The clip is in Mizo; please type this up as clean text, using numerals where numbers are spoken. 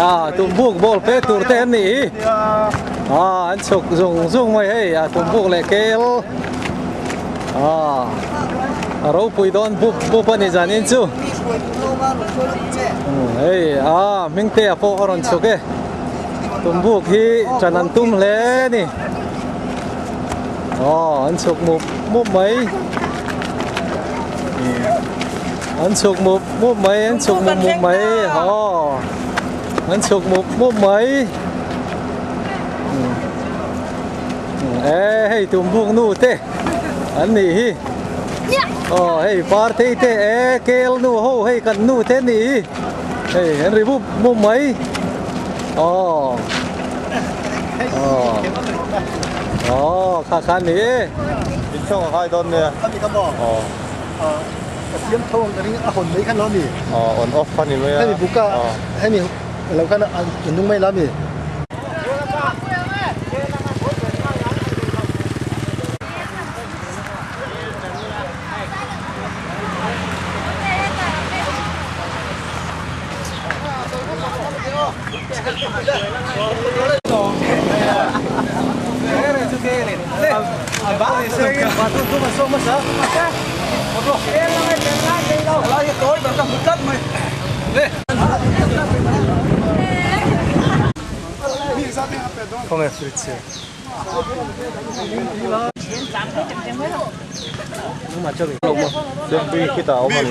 A tumbuk ball pe tur te an nih hi a an chhuk zung zung mai hei a tumbuk leh kel a a ropui dawn bup bup a ni zanin chu hei a hmingtea pawh a rawn chhuk e tumbuk hi ṭan an tum hle a ni aw an chhuk mup mup mai. An chhuk mup mup mai, an chhuk mup mup mai, aw an chhuk mup mup mai. E hei tumbuk nu te an nih hi. Aw hei partei te e kel nu ho hei kan nu te nih hi. Hei an ri mup mup mai. Aw aw aw kha kha ni e. Inchhawng a ngai dawn nia. Aw. Ka siam tho ang ka ring a hawn mai khan lo mi. Aw on off kha ni mai a. Hemi buka hemi lo khan a nung mai la mi. Khawnge fridge hi khitah a awm a ni.